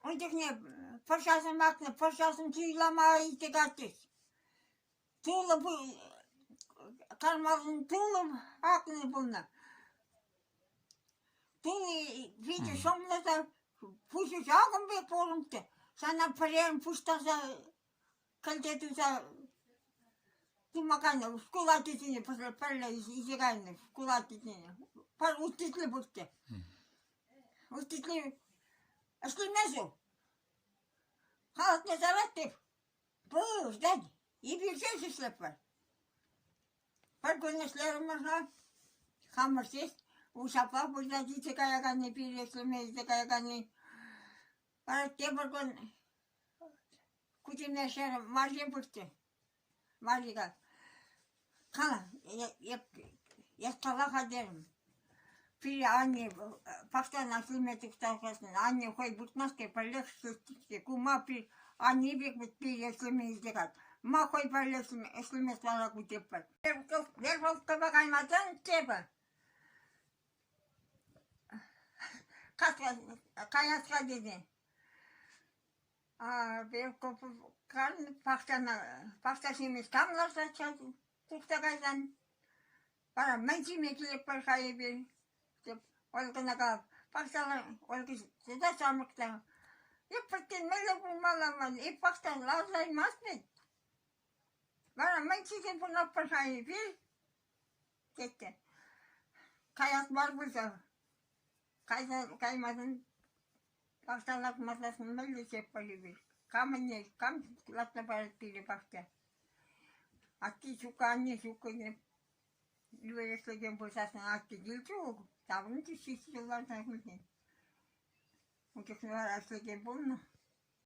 Ун чухне пӑрҫасем акнӑ, пӑрҫасем суйлама илсе кайрӗҫ. Тулӑ кармалӑн тулӑ акнӑ пулнӑ. Тулӑ питӗ ҫӑмлӑ та пуҫӗ ҫакӑн пек пурӑнчӗ. Сана пӗрер пуҫтарса кӗлте туса тума кайнӑ. Шкул ачисене пӗрле илсе кайнӑ шкул ачисене. Пӗр учитель пурччӗ. Учитель ӗҫлемест. Халӑхне сарать те пыл, эпир ҫеҫ ӗҫлетпӗр. Пӗр кун ӗҫлерӗмӗр-ха, хамӑр ҫеҫ ҫапла пырса килсе каяканни пире ӗҫлеме илсе каяканни. Вара тепӗр кун кутене ҫӗрӗм марье пырчӗ. Марьега кала, эп эс кала-ха терӗм. Пире анне пахчана ӗҫлеме тухса анне хӑй выртмасть-ҫке, пӗрлех ӗҫлет-ҫке. Ку ма анне пек вӗт пире ӗҫлеме илсе кать. Ма хӑй пӗрле ӗҫлемест вара ку тетпӗр. Верховкӑпа каймасан тепӗр. Каяс-ха тесе. Пахчана пахча ҫимӗҫ кам лартать ҫав тухса кайсан? Вара мӗн ҫиме килетпӗр-ха эпир? Теп Ольгӑна калап, пахчана Ольга та ҫамрӑк та. Эп пӗччен мӗнле пулмалла ман? Эп пахчана лартаймасть вӗт. Вара мӗн ҫисе пурӑнатпӑр-ха эпир? Тетте. Каяс мар пуль ҫав. Кайса каймасан пахча лартмасан мӗнле ҫеппӗр эпир? Камӑнне кам лартса парать пире пахча? Атте ҫуккӑ, анне ҫуккӑ ӗҫлекен пулсассӑн атте килчӗ таврӑнчӗ ҫич ҫул ларсан хыҫҫӑн. Ун чухне вара ӗҫлекен пулнӑ.